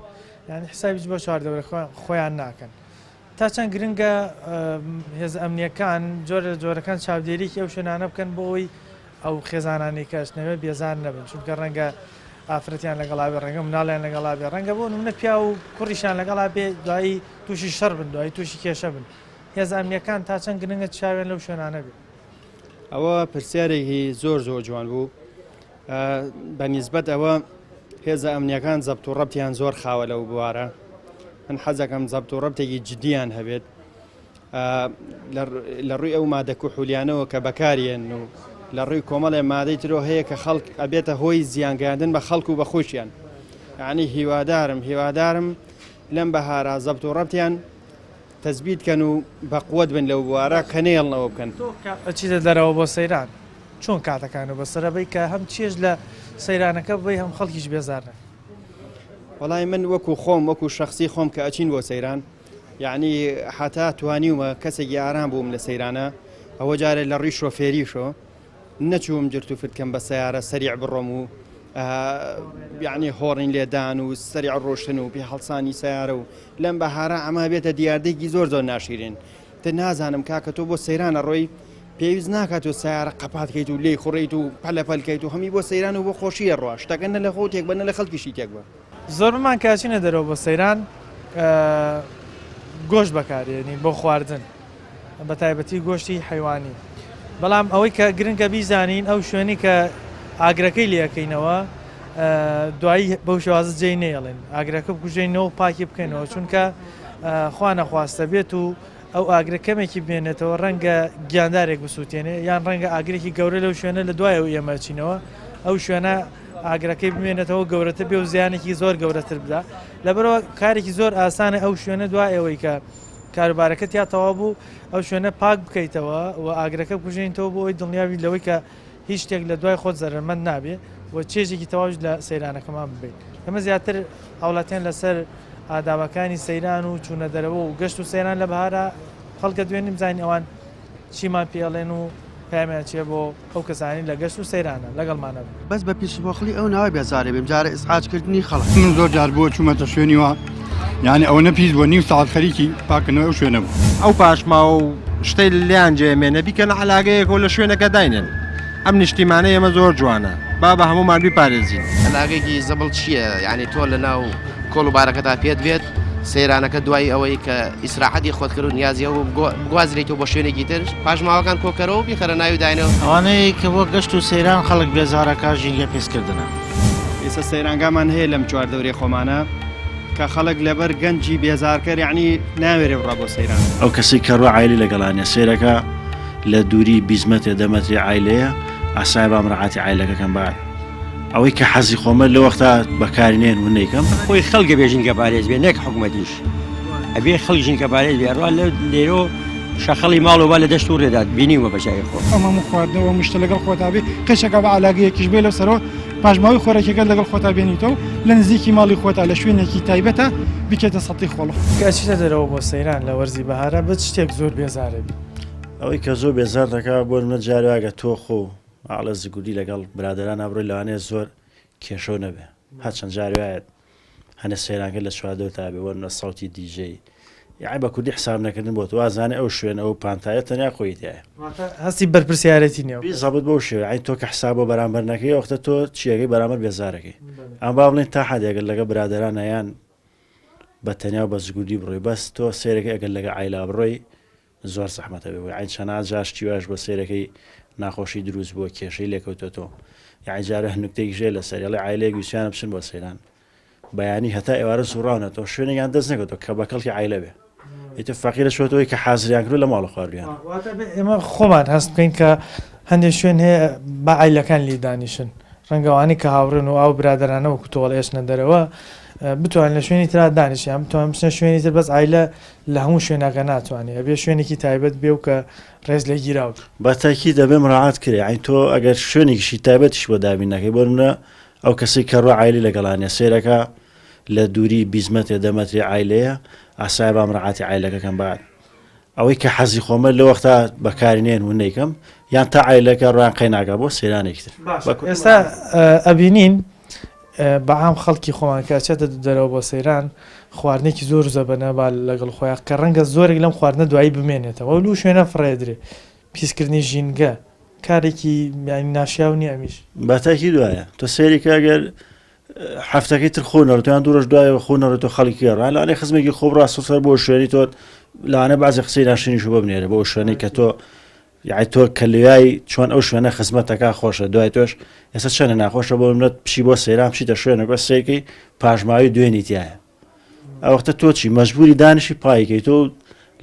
یانی حسابیش بۆ چواردەورە خۆیان ناکەن تا چەند گرنگە هێزە ئەمنیەکان جۆرە لە جۆرەکان چاودێریی ئەو شوێنانە بکەن بۆ ئەوەی ئەو خێزانانەی کە ئەچنەوێ بێزار نەبن چونکە ڕەنگە ئافرەتیان لەگەڵا بێ ڕەنگە مناڵیان لەگەڵا بێ ڕەنگە بۆ نمونە پیاو و کوڕیشان لەگەڵا بێ دوایی تووشی شەڕ بن دوایی تووشی کێشە بن هێزە ئەمنیەکان تا چەند گرنگە چاویان لەو شوێنانە بێ؟ ئەوە پرسیارێکی زۆر زۆر جوان بوو بە نیسبەت ئەوە هێزە ئەمنیەکان زەبت و ڕەبتیان زۆر خاوە لەو بوارە من حەزەکەم زەبت و ڕەبتێکی جدیان هەبێت لە ڕووی ئەو مادە کوحولیانەوە کە بەکاریێن و لە ڕووی کۆمەڵێ مادەی ترۆ هەیە کە خەڵک ئەبێتە هۆی زیانگەاندن بە خەڵک و بە خۆشیان یعنی هیوادارم هیوادارم لەم بەهارا زەبت و ڕەبتیان تەزبیت کەن و بەقوەت بن لەو بوارە کە نەیەڵن ئەوە بکەن. تۆ کە ئەچیتە دەرەوە بۆ سەیران چۆن کاتەکانت بەسەرە بەی کە هەم چێژ لە سەیرانەکە ببەی هەم خەڵکیش بێزار نەکەی؟ وەڵای من وەکو خۆم وەکو شەخسی خۆم کە ئەچین بۆ سەیران یەعنی حەتا توانیومە کەسێکی ئارام بووم لە سەیرانە ئەوە جارێ لە ڕووی شۆفێریشەوە نەچووم جرت و فرت کەم بە سەیارە سەریع بڕۆم و یعنی هۆڕین لێدان و سەریع ڕۆشتن و پێ هەڵسانی سیارە و لەم بەهارە ئەمە بێتە دیاردەیەکی زۆر زۆر ناشیرین تر نازانم کاکە تۆ بۆ سەیرانە ڕۆی پێویست ناکات تۆ سیارە قەپات کەیت و لێی خوڕیت و پەلەپەلکەیت و هەمی بۆ سەیران و بۆ خۆشیە ڕۆ شتەکە نە لە خۆ تێک بە نە لە خەڵکیشی تێک بە. زۆربەمان کە ئەچینە دەرەوە بۆ سەیران گۆشت بەکارێنین بۆ خواردن بە تایبەتی گۆشتی حەیوانی بەڵام ئەوەی کە گرنگە بیزانین ئەو شوێنی کە ئاگرەکەی لەکەینەوە دوایی بەو شێوازە جێی نەیەڵێن ئاگرەکە بکوژێنەوە پاکی بکەینەوە چونکە خوا نەخواستە بێت و ئەو ئاگرە کەمێکی بمێنێتەوە ڕەنگە گیاندارێک بسووتێنێ یان ڕەنگە ئاگرێکی گەورە لەو شوێنە لە دوای ئەو ئێمە چینەوە ئەو شوێنە ئاگرەکەی بمێنێتەوە گەورەتر بێ و زیانێکی زۆر گەورەتر بدا لەبەرەوە کارێکی زۆر ئاسانە ئەو شوێنە دوای ئەوەی کە کاروبارەکە تیا تەواو بوو ئەو شوێنە پاک بکەیتەوە و ئاگرەکە بکوژێنیتەوە بۆ ئەوەی دڵنیابیت لەوەی کە هیچ شتێک لە دوای خۆت زەرەرمەند نابێ و چێژێکی تەواویش لە سەیرانەکەمان ببەیت. ئێمە زیاتر هاوڵاتیان لەسەر ئادابەکانی سەیران و چوونە دەرەوە و گەشت و سەیران لە بەهارا خەڵکە دوێنیم بزانین ئەوان چیمان پێڵێن و پەیامیان چیە بۆ ئەو کەسانەی لە گەشت و سەیرانە لەگەڵمانە بن. بەس بە پیس و پۆخڵی ئەو ناوە بێزارە بیم جارە ئیزعاج کردنی خەڵک. من زۆر جار بووە چوومەتە شوێنی وا یانی ئەوەنە پیس بووە نیو سەعات خەریکی پاکردنەوەی ئەو شوێنە بوو. ئەو پاشماوە و شتەی لێیان جێ مێنە بیکەنە عەلاگەیەکەوە لە شوێنەکە داینێن ئەم نیشتیمانەی ئێمە زۆر جوانە با بە هەموومان بیپارێزین. عەلاگەیەکی زبڵ چییە یانی تۆ لە ناو کۆڵ و بارەکەتا پێت بێت سەیرانەکە دوای ئەوەی کە ئیسراحەتی خۆت کرد و نیازی هەبوو بگوازرێیتەوە بۆ شوێنێکی تر پاشماوەکان کۆکەرەوە و بیخەرە ناوی داینەوە. ئەوانەی کە بۆ گەشت و سەیران خەڵک بێزارەکا ژینگە پیسکردنە. ئێستا سەیرانگامان هەیە لەم چواردەورەی خۆمانە کە خەڵک لەبەر گەنجی بێزارکەر یەعنی ناوێرێ بڕا بۆ سەیران. ئەو کەسەی کە ڕۆ عایلی لەگەڵا نیە سەیرەکا لە دووری 20 مەترێ دە مەترێ عایلەیە ئاسایە با مراعاتی عایلەکە کەم با ئەوەی کە حەزی خۆمە لە وەختا بەکاری نێن و نەیکەم. خۆی خەڵک ئەبێ ژینگە پارێز بێ نەک حکومەتیش ئەبێ خەڵک ژینگە پارێز بێ ئەڕوا لە لێرۆ شەخەڵی ماڵ و با لە دەشت و ڕێدات بینیومە بە چاوی خۆم. ئەم هەموو خواردنەوە و مشتە لەگەڵ خۆتا بێ قیچەکە بە عەلاگەیەکیش بێ لەو سەرەوە پاشماوەی خۆراکیەکەت لەگەڵ خۆتا بێنیتەوە لە نزیکی ماڵی خۆتا لە شوێنێکی تایبەتا بیکەیتە سەتڵی خۆڵ. کە ئەچیتە دەرەوە بۆ سەیران لە وەرزی بەهارا بە چ شتێک زۆر بێزارەبی؟ ئەوەی کە زۆر بێزار دەکا بۆ نمونە جارێ ئەگەر تۆ خۆ ئاڵێ زگوردی لەگەڵ برادەرانا بڕۆی لەوانەیە زۆر کێشەو نەبێ هەرچەند جاری وایە هەنێ سەیرانکە لە چواردەورتا بێ وەرنە سەوتی دیجەی یەعنی بە کوردی حساب نەکردن بۆ تۆ وازانێ ئەو شوێنە ئەو پانتایە تەنیا خۆی تیایە. واتە هەستی بەرپرسیارێتی نییە. بیزەبت بەو شێوەیە یەعنی تۆ کە حساب بۆ بەرامبەر نەکەی ئەوەختە تۆ چیەکەی بەرامبەر بێزارەکەی ئەم با بڵێین تا حەدێک ئەگەر لەگەڵ برادەرانا یان بە تەنیا و بە زگوردی بڕۆی بەس تۆ سەیرەکەی ئەگەر لەگەڵ عایلا بڕۆی زۆر زەحمەتە بێ یەعنی چەنا جار شتی واش بۆ سەیرەکەی ناخۆشی دروست بووە کێشەی لێکەوتۆتەوە یەعنی جارە نوکتەیەکیش هەیە لەسەر ئەڵێ عایلەیەک ویستیانە بچن بۆ سەیران بەیانی هەتا ئێوارە سوڕاونەتەوە شوێنێکیان دەست نەکەوتەوە کە بە کەڵکی عایلە بێ ئیتر فەقیرە چۆتەوەی کە حازریان کردو لە ماڵە خواردویان. واتە بێ ئێمە خۆمان هەست بکەین کە هەندێک شوێن هەیە با عایلەکان لێی دانیشن ڕەنگە ئەوانەی کە هاوڕێن و ئاو برادەرانە وەکو تۆ ئەڵێ ئەچنە دەرەوە. بتوانن لە شوێنی ترا دانیشن یان بتوانن بچنە شوێنی تر بەس عایلە لە هەموو شوێنەکە ناتوانێ ئەبێ شوێنێکی تایبەت بێ و کە ڕێز لێ گیراو بێ. بە تەئکید دەبێ مراعات کرێ یانی تۆ ئەگەر شوێنێکیشی تایبەتیش بۆ دابین نەکەی بۆ نمونە ئەو کەسەی کە ڕۆ عایلەی لەگەڵا نیە سەیرەکە لە دووری 20 مەترێ دە مەترێ عایلەیە ئاسایە با مراعاتی عایلەکە کەم با ئەوەی کە حەزی خۆمە لە وەختا بەکاری نێن و نەیکەم یان تا عایلەکە ڕۆیان قەیناکە بۆ سەیرانێکی تر باشە ئێستا ئەبینین بە عام خەڵکی خۆمان کە ئەچێتە دەرەوە بۆ سەیران خواردنێکی زۆر زەبەنە با لەگەڵ خۆیان کە ڕەنگە زۆرێک لەم خواردنە دوایی بمێنێتەوە لو شوێنە فڕێدرێ پیسکردنی ژینگە کارێکی یانی ناشیاو نییە ئەمیش. بە تاکید وایە تۆ سەیری کە ئەگەر هەفتەکەی تر خۆ نەڕۆیت یان دوو ڕۆژ دوایەوە خۆ نەڕۆیت تۆ خەڵکی کێ ڕا لەوانەیە خزمێکی خۆ بڕا سەر بۆ شوێنی تۆ لەوانەیە بەعزێ قسەی ناشرینیش بۆ بنێرێ بۆ ئەو شوێنەی کە تۆ یەعنی تۆ کە لەویای چۆن ئەو شوێنە خزمەتەکە خۆشە دوای تۆش ئێستا چەنە ناخۆشە بۆ منەت بچی بۆ سەیران بچیتە شوێنەکە سەیرکەی پاشماوەی دوێنی تایە ئەوەختە تۆ چی مەجبوری دانیشی پایکەی تۆ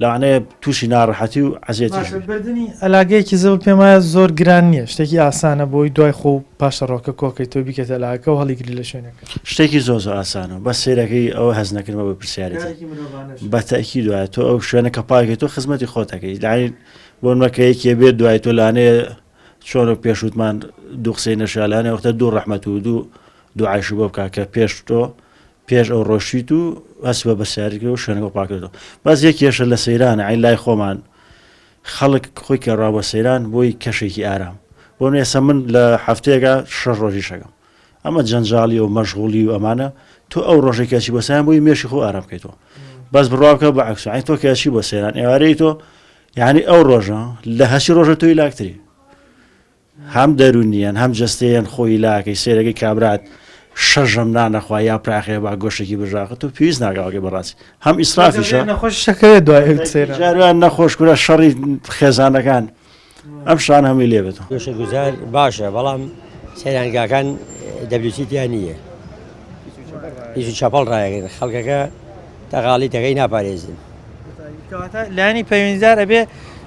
لەوانەیە تووشی ناڕەحەتی و عەزێتیش باشە بردنی ئەلاگەیەکی زبڵ پێم وایە زۆر گران نییە شتێکی ئاسانە بۆی دوای خۆ و پاشەڕۆکە کۆکەی تۆ بیکەیتە ئەلاگەکە و هەڵیگری لە شوێنەکە. شتێکی زۆر زۆر ئاسانە بەس سەیرەکەی ئەوە هەست نەکردمە بە پرسیارێتی کارێکی مرۆڤانەش. بە تەئکید وایە تۆ ئەو شوێنە کە پاکەی تۆ خزمەتی خۆت ئەکەی یانی بۆ نمونە کە یەکێ بێت دوای تۆ لانەیە چۆن وەک پێش وتمان دوو قسەی نەشیا لانەیە وەختە دوو ڕەحمەت و دوو دوعایشی بۆ بکا کە پێش تۆ پێش ئەو ڕۆشتیت و هەست بە بەسیاری کرد و شوێنەکە پاک کردەوە بەس یەک کێشە لە سەیرانە عین لای خۆمان خەڵک خۆی کە ڕا بۆ سەیران بۆی کەشێکی ئارام بۆ ئێستا من لە هەفتەیەکە شەش ڕۆژی شەکەم ئەمە جەنجاڵی و مەشغوڵی و ئەمانە تۆ ئەو ڕۆژێک کەچی بۆ سەیران بۆی مێشی خۆ ئارام بکەیتەوە بەس بڕوا بکە بە عەکس عین تۆ کەچی بۆ سەیران ئێوارەی تۆ یعنی ئەو ڕۆژە لە هەچی ڕۆژە تۆی لاکتری هەم دەروونیەن هەم جەستەیەن خۆی لاکەی سێرەکەی کابرات شەژەم نانەخوا یا پراخێ با گۆشتێکی بژاخە تۆ پێویست ناگاوەکەی بەڕاستی هەم ئیسرافیشە نەخۆش شەکەوێت دوای ئەو سەیران جاروان نەخۆش کورە شەڕی خێزانەکان ئەم شان هەمووی لێ بێتەوە. گەشت گوزار باشە بەڵام سەیرانگاکان دەبلیوسی تیا نییە هیچ چەپەڵ ڕایەگرن خەڵکەکە تەغاڵی تەکەی ناپارێزن. کەواتە لایەنی پەیوەندیدار ئەبێ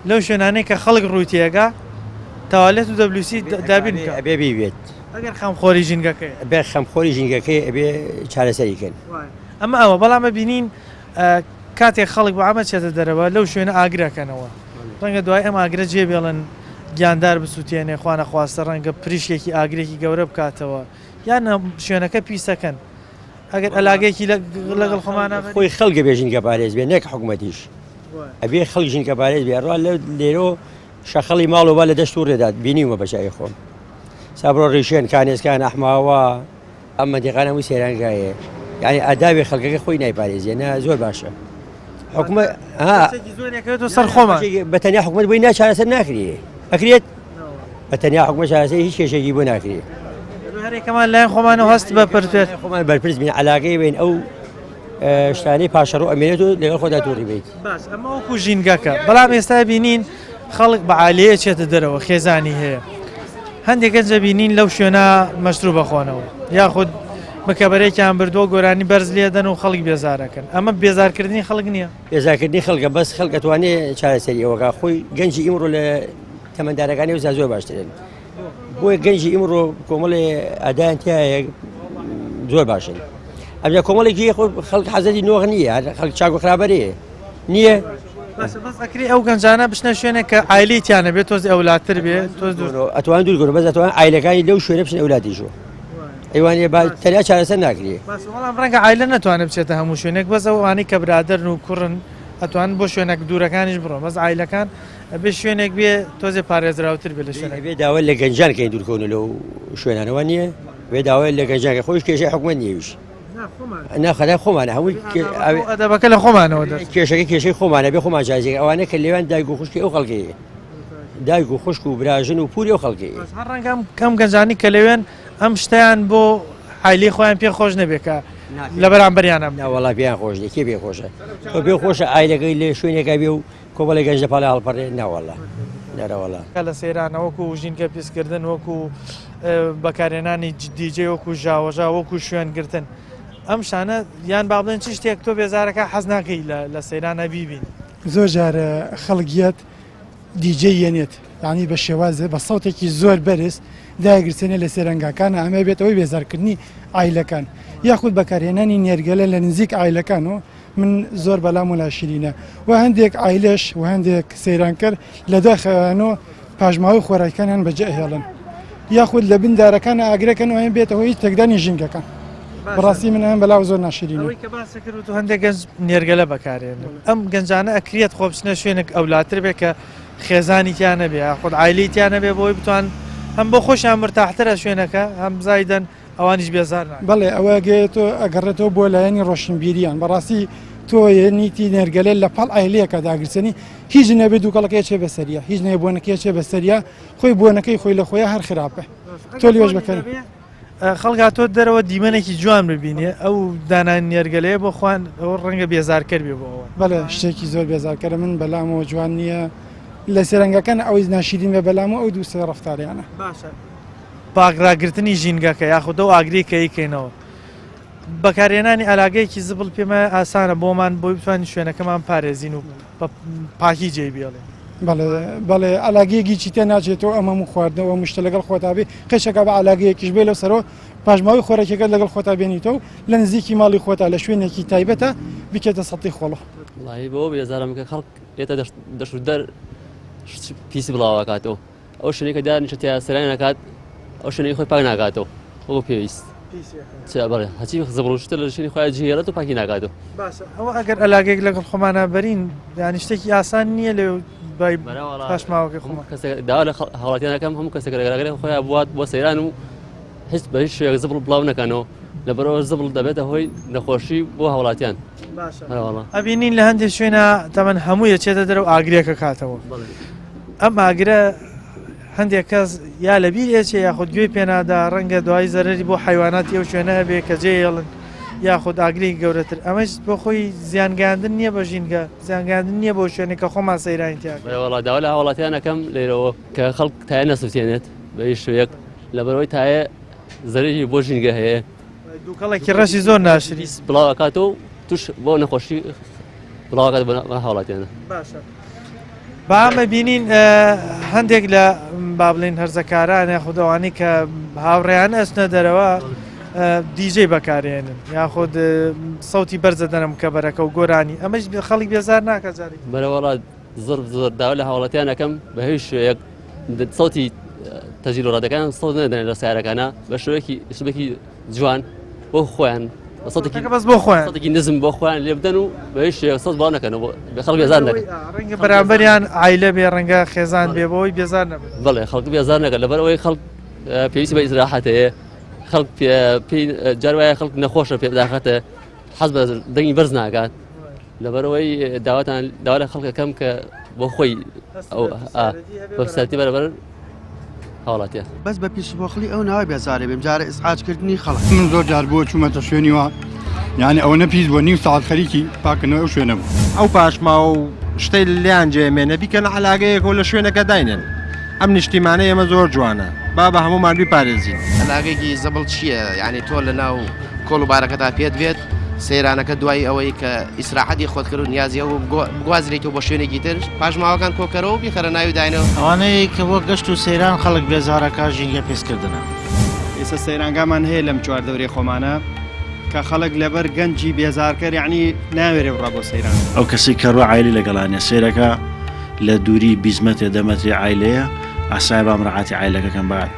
لەو شوێنانەی کە خەڵک ڕووی تێئەکا تەوالێت و دەبلیوسی دابین بکا. ئەبێ بیبێت. ئەگەر خەمخۆری ژینگەکەیە. ئەبێ خەمخۆری ژینگەکەی ئەبێ چارەسەری کەن. ئەمە ئەوە بەڵام ئەبینین کاتێک خەڵک بە عەمە چێتە دەرەوە لەو شوێنە ئاگر ئەکەنەوە ڕەنگە دوای ئەم ئاگرە جێ بێڵن گیاندار بسوتێنێ خوانەخواستە ڕەنگە پریشکێکی ئاگرێکی گەورە بکاتەوە یان شوێنەکە پیسەکەن ئەگەر ئەلاگەیەکی لەگەڵ خۆمانە خۆی خەڵکە بێ ژینگە پارێز بێ نەک حکوومەتیش ئەبێ خەڵک ژینگە پارێز بێ ڕا لە لێرۆ شەخەڵی ماڵەوە لە دەشت و ڕێدات بینیومە بەچای خۆم سابڕۆ ڕیشێن کانێسکان ئەحماوە ئەم مەنتیقانە هەمووی سەیرانگایە یعنی ئادابی خەڵکەکە خۆی نایپارێزیە نە زۆر باشە حکومە سەر خۆمان بە تەنیا حکومت بۆی ناچارەسەر ناکرێ ئەکرێت بە تەنیا حکومە چارەسەر هیچ کێشێکی بۆ ناکرێ هەرێکەمان لای خۆمان و هەست بە پرتێت خۆمان بەرپرس بین علاگەی بین ئەو شتانەی پاشەڕۆ ئەمێنێت و لەگەڵ خۆدا تووڕی بیت باش ئەمە وەکو ژینگەکە بەڵام ئێستا بینین خەڵک بە عالەیە چێتە دەرەوە خێزانی هەیە هەندێک گەنج دەبینین لەو شوێنە مەشروب ئەخۆنەوە یاخود بکەبەرێکیان بردووە گۆرانی بەرز لێدەن و خەڵک بێزارەکەن ئەمە بێزارکردنی خەڵک نییە؟ بێزارکردنی خەڵکە بەس خەڵک ئەتوانێ چارەسەری ئەوەکا خۆی گەنجی ئیمڕۆ لە تەمەندارەکانی ئەوسا زۆر باشترن بۆیە گەنجی ئیمڕۆ کۆمەڵێ ئەدایان تایە زۆر باشن ئەمجا کۆمەڵێکی خۆ خەڵک حەزەتی نۆغ نییە خەڵک چاک و خراپەرەیە نییە؟ باشە بەس ئەکرێ ئەو گەنجانە بچنە شوێنێک کە عایلەی تیا نەبێت تۆز ئەولاتر بێ تۆز دوور ئەتوان دوور گۆن بەس ئەتوان عایلەکانی لەو شوێنە بچن ئەولاتیشۆ ئەیوانێ با تەنیا چارەسەر ناکرێ باس بەڵام ڕەنگە عایلە نەتوانێت بچێتە هەموو شوێنێک بەس ئەوانەی کە برادەرن و کوڕن ئەتوانن بۆ شوێنە دوورەکانیش بڕۆن بەس عایلەکان ئەبێ شوێنێک بێ تۆزێ پارێزراوتر بێ لە شوێنەکە بێ داوا لە گەنجان کەین دوورکەون لەو شوێنانەوە نییە بێ داوا لە گەنجان خۆش کێشەی حکومەت نییە نا خەتای خۆمانە هەمووی ئەدەبەکە لە خۆمانەوە دەر کێشەکە کێشەی خۆمانە بێ خۆمان جازێک ئەوانە کە لێوان دایک و خوشکی ئەو خەڵکەیە دایک و خوشک و براژن و پوری ئەو خەڵکەیە هەر ڕەنگەم کەم گەنجانی کە لەوێن ئەم شتیان بۆ حیلی خۆیان پێ خۆش نەبێت کە لە بەرامبەریانە ناوەڵا پێیان خۆش نیە کێ پێ خۆشە تۆ پێ خۆشە ئایلەکەی لێ شوێنێکە بێ و کۆمەڵی گەنج لە پاڵی هەڵپەڕێ ناوەڵا نەرەوەڵا. لە سەیرانە وەکو ژینگە پیسکردن وەکو بەکارهێنانی دیجەی وەکو ژاوەژاو وەکو شوێن گرتن ئەم شتانە یان با بڵێن چ شتێک تۆ بێزارەکە حەز ناکەی لە سەیرانە بیبینی؟ زۆر جار خەڵک یەت دیجەی یەنێت. یانی بە شێوازێ بە سەوتێکی زۆر بەرز دایگرسێنێ لە سەیرانگاکانە ئەمە بێتە هۆی بێزارکردنی عایلەکان یاخود بەکارهێنانی نێرگەلە لە نزیک عایلەکان و من زۆر بەلام و ناشرینە و هەندێک عایلەش و هەندێک سەیرانکەر لە دوای خەویان و پاشماوەی خۆراکەکانیان بەجێ ئەهێڵن یاخود لە بن دارەکان ئاگرەکەن و ئەم بێتە هۆی تێکدانی ژینگەکان بەڕاستی من ئەم بەلاو زۆر ناشرینە. ئەوەی کە باست کرد وتو هەندێک گەنج نێرگەلە بەکارێنن ئەم گەنجانە ئەکرێت خۆ بچنە شوێنێک ئەولاتر بێت کە خێزانی تیا نەبێ یاخود عایلەی تیا نەبێ بۆی بتوان هەم بۆ خۆشیان مرتاحترە شوێنەکە هەم زایدەن ئەوانیش بێزار ناکەن. بەڵێ ئەوە گەیەتۆ ئەگەڕێتەوە بۆ لایەنی ڕۆشنبیریان بەڕاستی تۆ یەنیتی نێرگەلە لە پاڵ عایلەیەکە داگرسێنی هیچ نەبێ دووکەڵەکەی ئەچێ بەسەریا هیچ نەبێ بۆنەکەی ئەچێ بەسەریا خۆی بۆنەکەی خۆی لە خۆیا هەر خراپە تۆ لێش بەکەن. خەڵک هاتۆ دەرەوە دیمەنێکی جوان ببینێ ئەو دانانی نێرگەلەیە بۆ خوان ئەوە ڕەنگە بێزارکەر بێ بۆ ئەوان. بەڵێ شتێکی زۆر بێزارکەرە من بەلامەوە جوان نییە لە سەرنگەکان ئەوەی ناشیرین بێ بەلامەوە ئەو دوو سێ ڕەفتاریانە. باشە پاک ڕاگرتنی ژینگەکە یاخود ئەو ئاگرەی کە ئەیکەینەوە بەکارهێنانی ئالاگەیەکی زبڵ پێمایە ئاسانە بۆمان بۆی بتوانین شوێنەکەمان پارێزین و بە پاکی جێی بێڵین. بەڵێ بەڵێ عەلاگەیەکی چی تێ ناچێتەوە ئەم هەموو خواردنەوە ئەم شتە لەگەڵ خۆتا بێ قەیچەکە بە عەلاگەیەکیش بێ لەو سەرەوە پاشماوەی خۆراکیەکەت لەگەڵ خۆتا بێنیتەوە لە نزیکی ماڵی خۆتا لە شوێنێکی تایبەتە بیکەیتە سەتی خۆڵ. وەڵاهی بەوە بێزارم کە خەڵک ئێتە دەشت و دەر شت پیس بڵاوەکاتەوە ئەو شوێنەی کە دانیشە تیا سەرای ناکات ئەو شوێنەی خۆی پاک ناکاتەوە وەکو پێویست بەڵێ هەچی زبڵ و شتە لە شوێنی خۆیان جێڵێت و پاکی ناکاتەوە باشە ئەوە ئەگەر ئەلاگێک لەگەڵ خۆمانە بەرین یانی شتێکی ئاسان نییە لێ بای پاشماوەکەی خۆمان کەسێک داوا لە هاوڵاتیان ئەکەم هەموو کەسێک لەگەڵ خۆیان بوات بۆ سەیران و هیچ بە هیچ شێوەیەک زبڵ بڵاو نەکەنەوە لەبەرئەوە زبڵ دەبێتە هۆی نەخۆشی بۆ هاوڵاتیان باشە ئەبینین لە هەندێک شوێنە تەمەن هەموو یەچێتە دەرەوە ئاگرێکە کاتەوە ئەم ئاگرە هەندێک کەس یا لە بیر ئێچێ یاخود گوێی پێنادا ڕەنگە دوایی زەرری بۆ حیواناتی ئەو شوێنە هەبێ کە جێیڵن یاخود ئاگری گەورەتر ئەمەش بۆ خۆی زیانگەاندن نییە بە ژینگە زیانگەاندن نییە بۆ شوێنێک کە خۆمان سەیرانی تیا وەڵا داوا لە هاوڵاتیان ئەکەم لێرەوە کە خەڵک تایە نەسووتێنێت بە هیچ شوێک لەبەرەوەی تایە زەرری بۆ ژینگە هەیە دووکەڵێکی ڕەشی زۆر ناشرین بڵاو ئەکاتەوە و توش بۆ نەخۆشی بڵاو ئەکات بۆ هاوڵاتیانە. باشە با ئەمە بینین هەندێک لە با بڵێین هەرزەکاران یاخود ئەوانەی کە هاوڕێیان ئەچنە دەرەوە دیجەی بەکارێنن یاخود سەوتی بەرزە دەنم کە بەرەکە و گۆرانی ئەمەش خەڵک بێزار ناکە جارێک بەرەوەڵا زۆر زۆر داوا لە هاوڵاتیان ئەکەم بە هیچ شوێیەک سەوتی تەجیل و ڕادەکان سەوت نەدەن لە سیارەکانە بە شێوەیەکی ئسلوبێکی جوان بۆ خۆیان سەوتێکی بەس بۆ خۆیان سەوتێکی نزم بۆ خۆیان لێ بدەن و بە هیچ شێوەیەک سەوت بڵاو نەکەنەوە بۆ خەڵک بێزار نەکەن ڕەنگە بەرامبەریان عایلە بێ ڕەنگە خێزان بێ بۆی بێزار نەبن بەڵێ خەڵک بێزار نەکەن لەبەر ئەوەی خەڵک پێویستی بە ئیسراحەت هەیە خەڵک پێی جار وایە خەڵک نەخۆشە پێ داخەتە حەز بە دەنگی بەرز ناکات لەبەرئەوەی داواتان داوا لە خەڵک ئەکەم کە بۆ خۆی ئەو بەرپرسیارێتی بەرامبەر هاوڵاتیان. بەس بە پیس و پۆخڵی ئەو ناوە بێزارە بیم جارە ئیزعاج کردنی خەڵک. من زۆر جار بووە چوومەتە شوێنی وا یانی ئەوەنە پیس بووە نیو سەعات خەریکی پاکردنەوەی ئەو شوێنە بوو. ئەو پاشماوە و شتەی لێیان جێ مێنێ بیکەنە عەلاگەیەک و لە شوێنەکە داینێن. ئەم نیشتیمانەی ئێمە زۆر جوانە با بە هەموومان بیپارێزین. عەلاگەیەکی زبڵ چییە؟ یانی تۆ لە ناو کۆڵ و بارەکەتا پێت بێت سەیرانەکە دوای ئەوەی کە ئیسراحەتی خۆت کرد و نیازی هەبوو بگوازرێیتەوە بۆ شوێنێکی تر پاشماوەکان کۆکەرەوە و بیخەرە ناوی داینەوە. ئەوانەی کە بۆ گەشت و سەیران خەڵک بێزارەکا ژینگە پیسکردنە. ئێستا سەیرانگامان هەیە لەم چواردەورەی خۆمانە کە خەڵک لەبەر گەنجی بێزارکەر یەعنی ناوێرێ بڕا بۆ سەیران. ئەو کەسەی کە ڕۆ عایلەی لەگەڵا نیە سەیرەکا لە دووری 20 مەترێ دە مەترێ عایلەیە ئاسایە با مراعاتی عایلەکە کەم با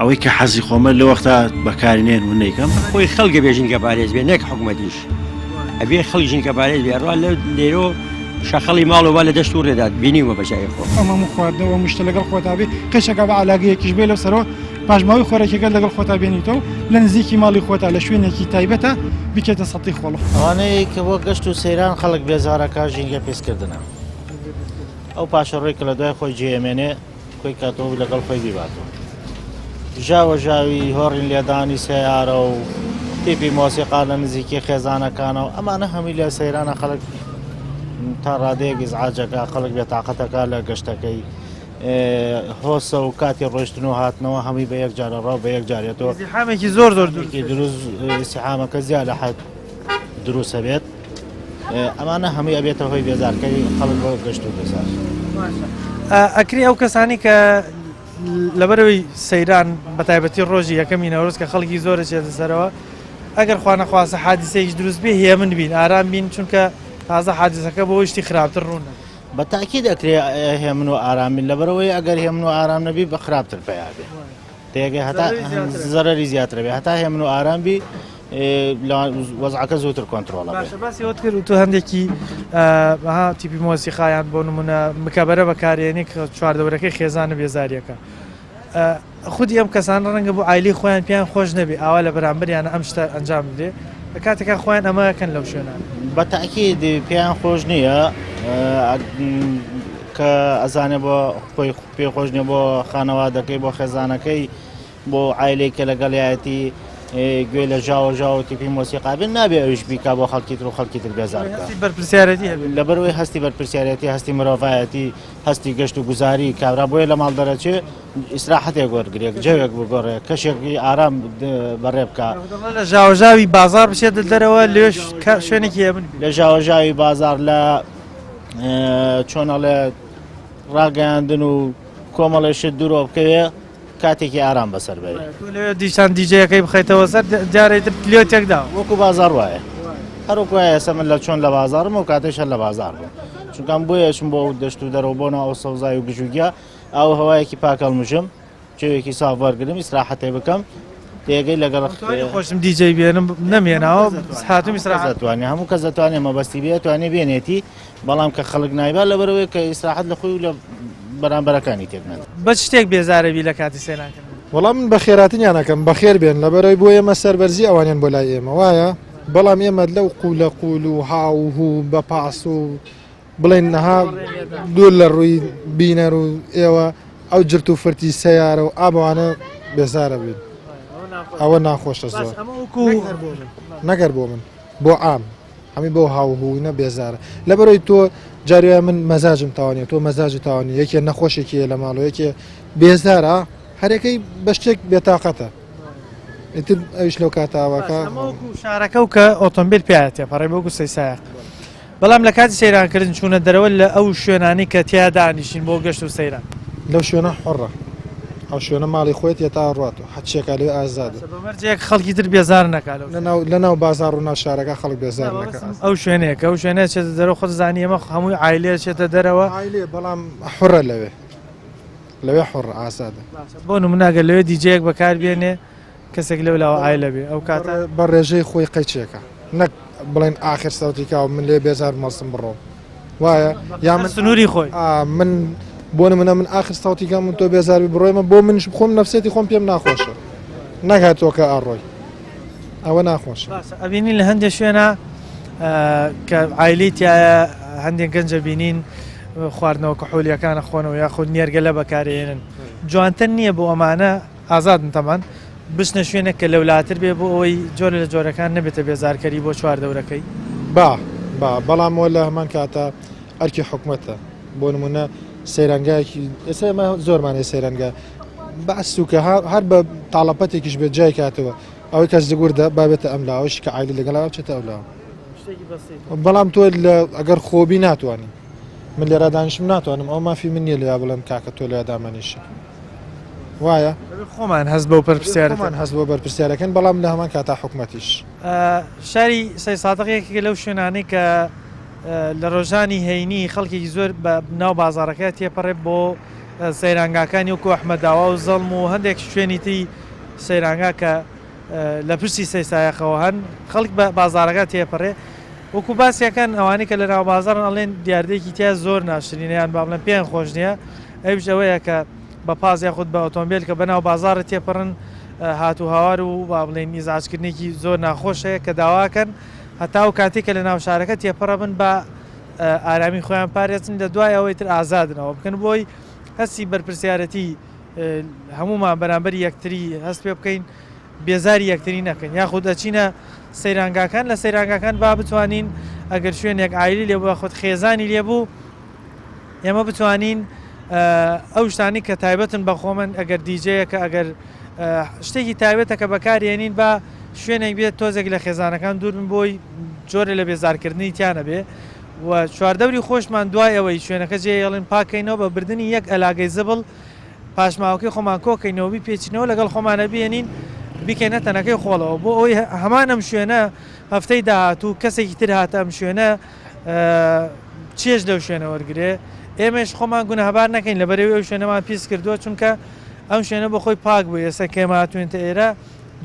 ئەوەی کە حەزی خۆمە لە وەختا بەکاری نێن و نەیکەم. خۆی خەڵک ئەبێ ژینگە پارێز بێ نەک حکومەتیش ئەبێ خەڵک ژینگە پارێز بێ ئەڕوا لە لێرۆ شەخەڵی ماڵ و با لە دەشت و ڕێدا بینیومە بە چاوی خۆم. ئەم هەموو خواردنەوە ئەم شتە لەگەڵ خۆتا بێ قەیچەکە بە عەلاگەیەکیش بێ لەو سەرەوە پاشماوەی خۆراکیەکەت لەگەڵ خۆتا بێنیتەوە لە نزیکی ماڵی خۆتا لە شوێنێکی تایبەتە بیکەیتە سەتی خۆڵ. ئەوانەی کە بۆ گەشت و سەیران خەڵک بێزارەکا ژینگە پیسکردنە. ئەو پاشەڕۆی کە لە دوای خۆی جێئەمێنێ کۆی کاتەوە و لەگەڵ خۆی بیباتەوە. ژاوە ژاوی هۆڕین لێدانی سەیارە و تیپی مۆسیقا لە نزیکی خێزانەکانەوە ئەمانە هەمووی لە سەیرانە خەڵک تا ڕادەیەک ئیزعاجەکە خەڵک بێتاقەتەکە لە گەشتەکەی هۆسە و کاتی ڕۆشتن و هاتنەوە هەمووی بە یەک جارە ڕاو بە یەک جارێتەوە زیحامێکی زۆر زۆر دروست سیحامەکە زیاد لە حەد دروستە بێت. ئەمانە هەمووی ئەبێتە هۆی بێزارکەری خەڵک بۆ گەشت و گوزار. باشە ئەکری ئەو کەسانی کە لەبەرەوەی سەیران بە تایبەتی ڕۆژی یەکەمی نەورۆز کە خەڵکی زۆرە چێتە سەرەوە ئەگەر خوانەخواستە حادیسەیەکیش دروست بێ هێمن بین ئارام بین چونکە تازە حادیسەکە بۆ شتی خراپتر ڕوون بە تاکید ئەکرێ هێمن و ئارام بین لەبەرەوەی ئەگەر هێمن و ئارام نەبی بە خراپتر پیا بێ تێگەی هەتا زەرەری زیاتر بێ هەتا هێمن و ئارام بی وەزعەکە زووتر کۆنترۆڵە باشە باسی ئەوەت کرد و تۆ هەندێکی ها تیپی مۆسیقایان بۆ نمونە مکەبەرە بەکارێنی کە چواردەورەکەی خێزانە بێزاریەکە خودی ئەم کەسانە ڕەنگە بۆ عایلی خۆیان پێیان خۆش نەبێ ئاوا لە بەرامبەریانە ئەم شتە ئەنجام بدرێ لە کاتێکا خۆیان ئەمە ئەکەن لەو شوێنانە. بە تەئکید پێیان خۆش نییە کە ئەزانێ بۆ خۆی پێ خۆش نییە بۆ خانەوادەکەی بۆ خێزانەکەی بۆ عایلەی کە لەگەڵیایەتی گوێ لە ژاوە ژاوە تیپی مۆسیقا بێت نابێ ئەویش بیکا بۆ خەڵکی تر و خەڵکی تر بێزار بکا. هەستی بەرپرسیارێتی هەبێ. لەبەرئەوەی هەستی بەرپرسیارێتی هەستی مرۆڤایەتی هەستی گەشت و گوزاری کابرا بۆیە لە ماڵ دەرەچێ ئیسراحەتێک وەرگرێ جەوێک بگۆڕێ کەشێکی ئارام بەڕێ بکا. لە ژاوەژاوی بازاڕ بچێتە دەرەوە لێش شوێنێکی هێمن لە ژاوەژاوی بازاڕ لە چۆن ئەڵێ ڕاگەیاندن و کۆمەڵێ شت دوورۆ بکەوێ کاتێکی ئارام بەسەر بەری. تۆ لەوێ دیسان دیجەیەکەی بخەیتەوە سەر جارێ تر لێ تێکداوە. وەکو بازاڕ وایە هەروەکو وایە ئێستا من لە چۆن لە بازاڕم ئەو کاتەش هەر لە بازاڕ بووم چونکە ئەم بۆیە ئەچم بۆ ئەو دەشت و دەرەوە بۆ ناو ئەو سەوزای و گژوگیا ئاو هەوایەکی پاک هەڵمژم جەوێکی ساف وەرگرم ئیسراحەتێ بکەم تێگەی لەگەڵ خۆشم دیجەی بێنم نەمێناوە هاتوم ئیسراحەت دەتوانێت هەموو کەس دەتوانێت مەبەستی بێ توانێ بێنێتی بەڵام کە خەڵک نایبا لەبەرەوەی کە ئیسراحەت لە خۆی و لە بەرامبەرەکانی تێک نەدا. بە چ شتێک بێزارەبی لە کاتی سەیرانکردن؟ وەڵا من بەخێراتنیان ئەکەم بەخێر بێن لەبەرەوەی بۆ ئێمە سەربەرزی ئەوانیان بۆ لای ئێمە وایە بەڵام ئێمە لەو قولە قول و هاو و هو بە پاس و بڵێن نەها دوور لە ڕووی بینەر و ئێوە ئەو جرت و فرتی سەیارە و ئابوانە بێزارە بین ئەوە ناخۆشە زۆر نەگەر بۆ من بۆ عام هەمی بۆ هاوهوینە بێزارە لەبەرەوەی تۆ جاریە من مەزاجم تاوانە تۆ مەزاجی تاوانی یەکێ نەخۆشێکی لە ماڵەوە یەکێ بێزارە هەرەکەی بە شتێک بێتاقەتە ئیتر ئەویش لەو کاتاوەکە شارەکە و کە ئۆتۆمبیل پیاە تێپەڕێ بۆ گوسەی سایق بەڵام لە کاتی سەیرانکردن چوونە دەرەوە لە ئەو شوێنانەی کە تیا دانیشین بۆ گەشت و سەیران. لەو شوێنە حوڕە. ئەو شوێنە ماڵی خۆیەتی هەتا ئەڕوات و هەرچیەکا لەوێ ئازادە. بە مەرجێک خەڵکی تر بێزار نەکا لەو شوێنە. لە ناو بازاڕ و ناو شارەکە خەڵک بێزار نەکا. ئەو شوێنەیە کە ئەو شوێنە چێتە دەرەوە خۆت دەزانی ئێمە هەمووی عایلەیە چێتە دەرەوە. عایلەیە بەڵام حوڕە لەوێ. لەوێ حوڕە ئازادە. باشە بۆ نموونە ئەگەر لەوێ دیجەیەک بەکار بێنێ کەسێک لەو لاوە ئایلە بێ ئەو کاتە. بە ڕێژەی خۆی قەیچێکە نەک بڵێن ئاخر سەوتی کا و من لێ بێزار بم هەڵسم بڕۆم وایە یا من سنووری خۆی من بۆ نمونە من ئاخر سەوتی کام من تۆ بێزار بی بڕۆیمە بۆ منش خۆم نەفسێتی خۆم پێم ناخۆشە نەک هەر تۆ کە ئەڕۆی ئەوە ناخۆشە. باشە ئەبینین لە هەندێک شوێنە کە عایلەی تایە هەندێک گەنجە بینین خواردنەوە کحولیەکانە خۆنەوە یاخود نێرگەلە بەکارێنن جوانتر نییە بۆ ئەمانە ئازادن تەبعەن بچنە شوێنێک کە لەولاتر بێ بۆ ئەوەی جۆرە لە جۆرەکان نەبێتە بێزارکەری بۆ چواردەورەکەی. با با بەڵام وە لە هەمان کاتا ئەرکی حکومەتە بۆ نمونە سەیرانگایەکی ئێستا ئێمە زۆرمان هەیە سەیرانگا بە سوکە هەر بە تاڵەپەتێکیش بێت جای کاتەوە ئەوەی کە زگوردە بابێتە ئەم لاوەش کە عایلی لەگەڵا بچێتە ئەو لاوە بەڵام تۆ لە ئەگەر خۆبی ناتوانانی من لێرا دانیشم ناتوانم ئەو مافی من نییە لێ بڵێم کاکە تۆ لێ دامەنیشە وایە خۆمان هەست بەو پەرپسیارە خۆمان هەست بۆ بەرپرسیارەکەن بەڵام لە هەمان کاتا حکومەتیش. شاری سەیدسادق یەکێکە لەو شوێنانەی کە لە ڕۆژانی هەینی خەڵکێکی زۆر بە ناو بازاڕەکە تێپەڕێ بۆ سەیرانگاکانی وەکو ئەحمەداوا و زەڵم و هەندێک شوێنی تری سەیرانگا کە لە پشتی سەیسایەقەوە هەن خەڵک بە بازاڕەکە تێپەڕێ وەکو باسیەکەن ئەوانەی کە لە ناو بازاڕن ئەڵێن دیاردەیەکی تیا زۆر ناشرینە یان با بڵێن پێیان خۆش نییە ئەویش ئەوەیە کە بە پاس یاخود بە ئۆتۆمبێل کە بەناو بازاڕ تێپەڕن هات و هاوار و با بڵێین ئیزعاجکردنێکی زۆر ناخۆش هەیە کە داواکەن هەتا ئەو کاتێک کە لە ناو شارەکە تێپەڕە بن بە ئارامی خۆیان پارێزن لە دوای ئەوەی تر ئازادنەوە بکەن بۆی هەستی بەرپرسیارەتی هەمومان بەرامبەر یەکتری هەست پێ بکەین بێزاری یەکتری نەکەین یاخود ئەچینە سەیرانگاکان لە سەیرانگاکان با بتوانین ئەگەر شوێنێک عایلی لێ بوو یاخود خێزانی لێ بوو ئێمە بتوانین ئەو شتانی کە تایبەتن بە خۆمن ئەگەر دیجەیەکە ئەگەر شتێکی تایبەتە کە بەکارێنین بە شوێنێک بێت تۆزێک لە خێزانەکان دوور بن بۆی جۆرە لە بێزارکردنی تیانە بێ و چواردەوری خۆشمان دوای ئەوەی شوێنەکە جێیەڵین پاکەینەوە بە بردنی یەک ئەلاگەی زبڵ پاشماوەکەی خۆمان کۆکەینەوە بیپێچینەوە لەگەڵ خۆمانە بێنین بیکەینە تەنەکەی خۆڵەوە بۆ ئەوەی هەمان ئەم شوێنە هەفتەی داهاتوو کەسێکی تر هاتە ئەم شوێنە چێژ لەو شوێنە وەرگێ ئێمەش خۆمان گوناهبار نەکەین لە بەرەوەی ئەو شوێنەمان پیس کردووە چونکە ئەم شوێنە بۆ خۆی پاک بوو ئێستا کێمە هاتوێنتە ئێرە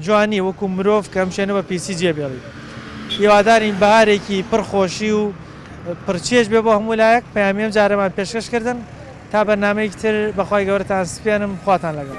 جوان نییە وەکو مرۆڤ کە ئەم شوێنە بە پیسی جێ بێڵی. هیوادارین بەهارێکی پڕ خۆشی و پڕ چێژ بێ بۆ هەموو لایەک. پەیامی ئەم جارەمان پێشکەش کردن. تا بەرنامەیەکی تر بە خوای گەورەتان سپێنم. خواتان لەگەڵ.